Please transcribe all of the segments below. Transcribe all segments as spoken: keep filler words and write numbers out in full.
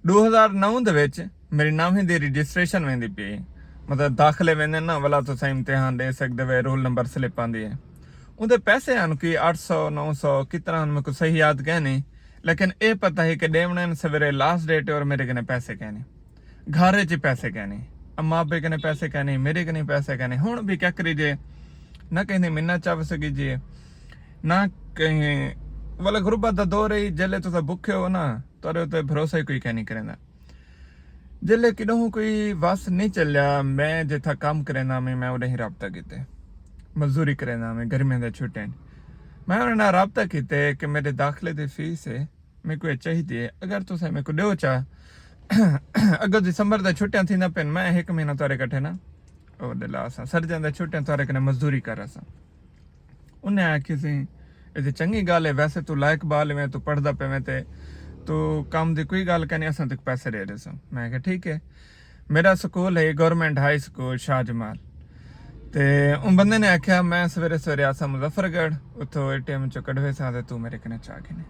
دو ہزار نو دے وچ میری ناویں دی رجسٹریشن ویندی پئی، مطلب داخلے ویندے نا، ولا تساں امتحان ݙے سڳدے وے، رول نمبر سلپ آندی ہے، اوندے پیسے ہن کوئی اٹھ سو نو سو کتنا ہن، میکوں صحیح یاد کائنی، لیکن اے پتہ ہے کہ ݙیوݨے ہن سویرے لاسٹ ڈیٹ ہے اور میرے کنے پیسے کائنی، گھر وچ پیسے کائنی، اماں ابے کنے پیسے کائنی، میرے کنے پیسے کائنی۔ ہݨ بھی کیا کریجے، نہ کہیں دی منت چاہ سڳیجے، نہ کہیں، ولا غربت دا دور ہے، جیلے تساں بکھے ہو نا، تہاݙے اتے بھروسہ ہی کوئی کائنی کریندا۔ جیلے کݙاہوں کوئی وس نہیں چلیا، میں جتھاں کم کریندا میں میں اݙاہیں رابطہ کیتے، مزدوری کریندا میں گرمیاں دے چھٹیں، میں انہاں نال رابطہ کیتے کہ میرے داخلے دی فیس ہے، میکوں اے چاہیدی ہے، اگر تساں میکوں ݙیو چا، اگر دسمبر دے چھٹیاں تھیندا پن، میں ہک مہینہ تہاݙے کٹھے نا او ݙلا اساں سردیاں دے چھٹیاں تہاݙے کنے مزدوری کر اساں۔ انہیں آکھیا سی، اے تے چنگی ڳالھ ہے، ویسے توں لائق ٻال ہیویں، توں پڑھدا پئے ویں تے توں کم دی کوئی ڳالھ کائنی، اساں تیکوں پیسے ݙے ݙیسوں۔ میں آکھیا ٹھیک ہے۔ میرا سکول ہے گورنمنٹ ہائی سکول شاہ جمال۔ تے اوں بندے نے آکھیا میں سویرے سویرے آساں مظفر گڑھ، اتھوں اے ٹی ایم چوں کڈھویساں تے توں میرے کنے چا گھنے۔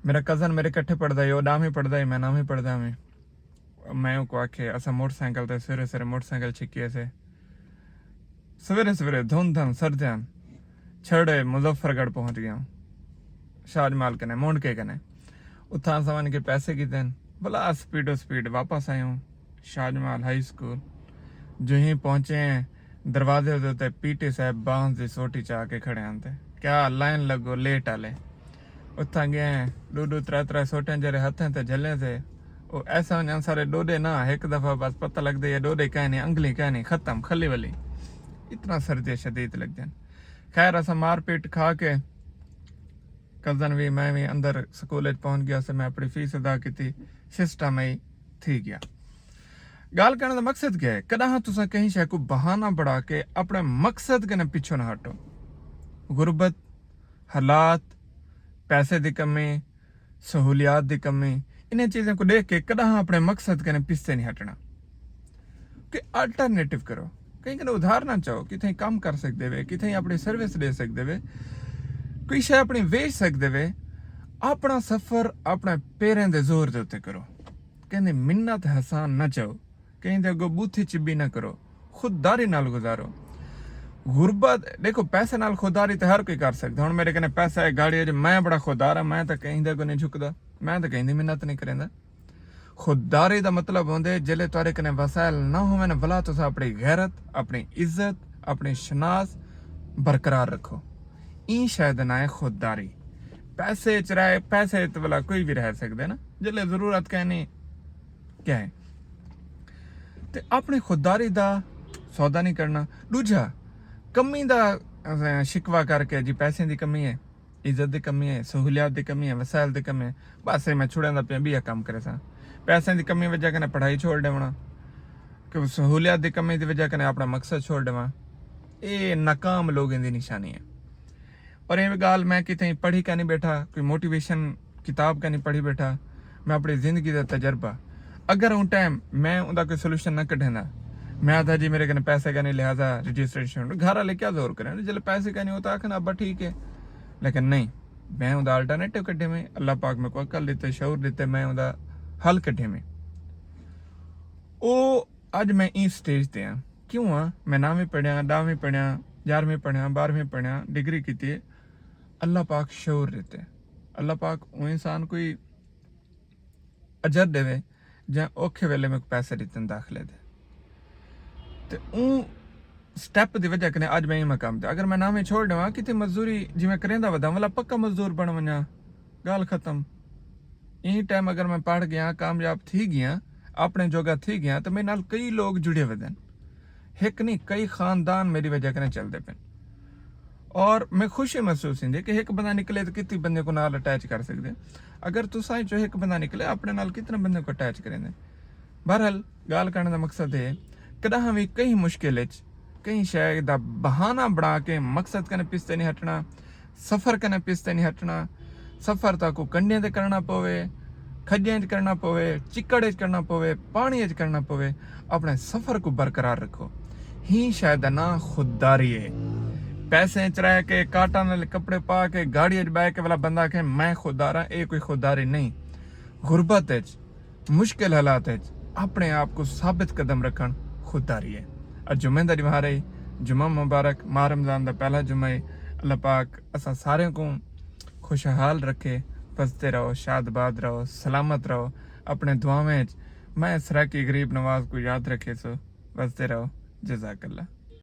میرا کزن میرے کٹھے پڑھدا ہئی، او ݙاہویں پڑھدا ہئی، میں ناویں پڑھدا ہاویں۔ میں اوکوں آکھے، اساں موٹر سائیکل تے سویرے سویرے موٹر سائیکل چھکی اسے۔ سویرے سویرے دھن دھن سردیاں چھڑے مظفر گڑھ پہنچ ڳیاں۔ شاہ جمال کنے، مونڈکے کنے۔ اتھاں اساں ونڄ کے پیسے گھدن۔ بلا سپیڈو سپیڈ واپس آیوں شاہ جمال ہائی سکول۔ جو ہی پہنچے ہیں، دروازے دے اتے پی ٹی صاحب بانس دی سوٹی چا کے کھڑے ہن تے کیا لائن لڳو لیٹ آلے۔ اتھاں ڳئے ہیں، ݙو ݙو ترے ترے سوٹیں جیڑھے ہتھیں تے جھلے سے، او ایسا ونڄن سارے ݙوݙے نہ، ہک دفعہ بس پتہ لڳدے اے ݙوݙے کائنی، انگلیں کائنی، ختم، خلی ولی۔ اتنا سردی شدید لڳدن۔ خیر، اساں مار پیٹ کھا کے، کزن وی، میں وی اندر سکول اچ پہنچ ڳیا سے، میں اپݨی فیس ادا کیتی، سسٹم ہئی تھی ڳیا۔ ڳالھ کرݨ دا مقصد کیا ہے؟ کݙاہاں تساں کہیں شے کوں بہانہ بݨا کے اپݨے مقصد کنے پچھوں نہ ہٹو۔ غربت، حالات، پیسے دی کمی، سہولیات دی کمی، انہیں چیزاں کوں ݙیکھ کے کݙاہاں اپݨے مقصد کنے پچھے نہیں ہٹݨا۔ کہ آلٹرنیٹو کرو، کہیں کنے ادھار نہ چاہو، کتھیں کم کر سڳدے وے، کتھیں اپݨی سروس ݙے سڳدے وے، کوئی شے اپݨی ویچ سڳدے وے۔ اپݨا سفر اپݨے پیریں دے زور دے اتے کرو۔ کہیں دی منت احسان نہ چاہو، کہیں دے اڳوں ٻوتھی چبی نہ کرو، خودداری نال گزارو۔ غربت، ݙیکھو، پیسے نال خودداری تے ہر کوئی کر سڳدا۔ ہݨ میرے کنے پیسہ ہے، گاڑی ہے، جو میں بڑا خوددار ہاں، میں تاں کہیں دے اڳوں نہیں جھکدا، میں تاں کہیں دی منت نہیں کریندا۔ خودداری دا مطلب ہوندے جیلے تہاݙے کنے وسائل نہ ہوون، ولا تساں اپݨی غیرت، اپݨی عزت، اپݨی شناس برقرار رکھو۔ ایں شے دا ناں ہے خودداری۔ پیسے اچ رہ، پیسے تے ولا کوئی وی رہ سڳدے نا، جیلے ضرورت کائنی کیا ہے۔ تے اپݨی خودداری دا سودا نہیں کرݨا۔ ݙوجھا، کمی دا، اے، شکوہ کر کے جی پیسے دی کمی ہے، عزت دی کمی ہے، سہولیات دی کمی ہے، وسائل دی کمی ہے، بس اے میں چھڑیندا پیاں، ٻیا کم کریساں۔ پیسے دی کمی وجہ کنے پڑھائی چھوڑ ݙیوݨا، کہ سہولیات دی کمی دی وجہ کنے اپݨا مقصد چھوڑ ݙیواں، اے ناکام لوگیں دی نشانی ہے۔ اور اے ڳالھ میں کتھیں پڑھی کائنی ٻیٹھا، کوئی موٹیویشن کتاب کائنی پڑھی ٻیٹھا، میں اپݨی زندگی دا تجربہ۔ اگر اوں ٹائم میں اوندا کوئی سولوشن نہ کڈھیندا، میں آہدا جی میرے کنے پیسے کائنی، لہذا رجسٹریشن، گھر والے کیا زور کرن؟ جلے پیسے کائنی ہو تاں آکھن ابا ٹھیک ہے، لیکن نہیں، میں اوندا آلٹرنیٹو کڈھے میں، اللہ پاک میکوں عقل ݙتے، شعور ݙتے، میں اوندا حل کڈھے میں۔ او اڄ میں ایں سٹیج تے ہاں۔ کیوں ہاں؟ میں ناویں پڑھیاں، ݙاہویں پڑھیاں، یارہویں پڑھیاں، بارہویں پڑھیاں، ڈگری کیتی ہے۔ اللہ پاک شعور ݙتے۔ اللہ پاک اوں انسان کوئی اجر ݙیوے جیں اوکھے ویلے میکوں پیسے ݙتن داخلے دے۔ تے اوں سٹیپ دی وجہ کنے اڄ میں ایں مقام تے۔ اگر میں ناویں چھوڑ ݙیواں، کتھے مزدوری جیویں کریندا وداں، ولا پکا مزدور بݨ ونڄاں، ڳالھ ختم۔ ایں ٹائم اگر میں پڑھ ڳیاں، کامیاب تھی ڳیاں، اپݨے جوڳا تھی ڳیاں، تاں میݙے نال کئی لوک جڑے ودن۔ ہک نہیں، کئی خاندان میݙی وجہ کنے چلدے پن۔ اور میں خوشی محسوس تھیندی کہ ہک بندہ نکلے تاں کتی بندے کوں نال اٹیچ کر سڳدے۔ اگر تساں اچوں ہک بندہ نکلے، اپݨے نال کتنے بندے کوں اٹیچ کریندے۔ بہرحال، ڳالھ کرݨ دا مقصد ہے، کݙاہاں وی کہیں مشکل اچ، کہیں شے دا بہانہ بݨا کے مقصد کنے پچھے نہیں ہٹݨا، سفر کنے پچھے نہیں ہٹݨا۔ سفر تہاکوں کنڈیاں تے کرݨا پووے، کھڄیاں اچ کرݨا پووے، چکڑ اچ کرݨا پووے، پاݨی اچ کرݨا پووے، اپݨے سفر کوں برقرار رکھو۔ ہیں شے دا ناں خودداری ہے۔ پیسے اچ رہ کے، کاٹن والے کپڑے پا کے، گاڑی اچ ٻہہ کے ولا بندہ آکھے میں خوددار ہاں، اے کوئی خودداری نہیں۔ غربت اچ مشکل حالات اچ اپݨے آپ کوں ثابت قدم رکھݨ خودداری ہے۔ اڄ جمعے دا ݙینہوار ہے، جمعہ مبارک، ماہ رمضان دا پہلا جمعہ ہے۔ اللہ پاک اساں سارے کوں خوشحال رکھے۔ وسدے رہو، شاد باد رہو، سلامت رہو۔ اپݨے دعاواں اچ میں سرائیکی غریب نواز کوں یاد رکھیسو۔ وسدے رہو۔ جزاک اللہ۔